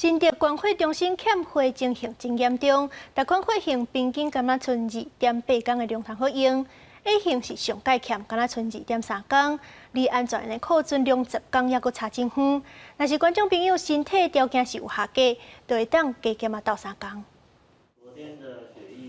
新竹捐血中心欠血情形真嚴重，逐款血型平均敢若賰2.8工的量通好用，A 型是上蓋欠，敢若賰2.3工，離安全的庫存量10工猶閣差真遠。若是觀眾朋友身體條件是有合格，就會當加減仔鬥相共。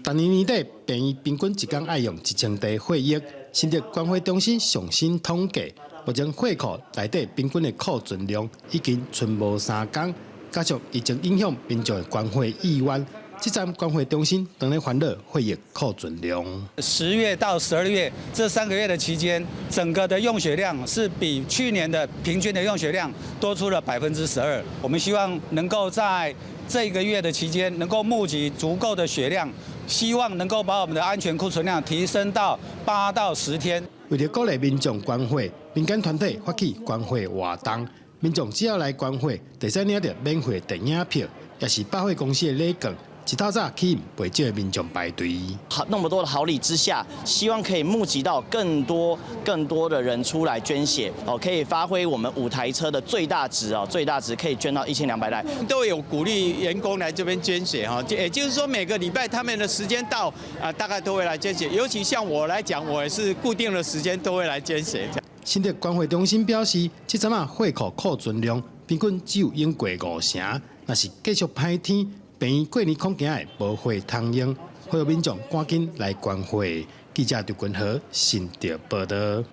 逐年年底，病院平均一工愛用1000袋血液。新竹捐血中心上新統計，目前血庫內底平均的庫存量已經賰無3工。加上疫情影響民眾的捐血意願，這陣捐血中心當咧煩惱血液庫存量。 10月到12月這3個月的期間，整個的用血量是比去年的平均的用血量多出了12%。我們希望能夠在這個月的期間，能夠募集足夠的血量，希望能夠把我們的安全庫存量提升到8到10天。為著鼓勵民眾捐血，民間團體發起捐血活動。民眾只要來捐血，就會使領著免費電影票，也是百貨公司的禮券。一透早吸引袂少的民眾排隊。好，那麼多的好禮之下，希望可以募集到更多更多的人出來捐血，哦，可以發揮我們5台車的最大值哦，最大值可以捐到1200袋。都有鼓勵員工來這邊捐血哈，也就是說每個禮拜他們的時間到啊，大概都會來捐血。尤其像我來講，我也是固定的時間都會來捐血。新竹捐血中心表示，這陣仔血庫庫存量平均只有用過五成，若是繼續歹天，病院過年恐驚會無血通用，呼籲民眾趕緊來捐血。記者劉君和新竹報導。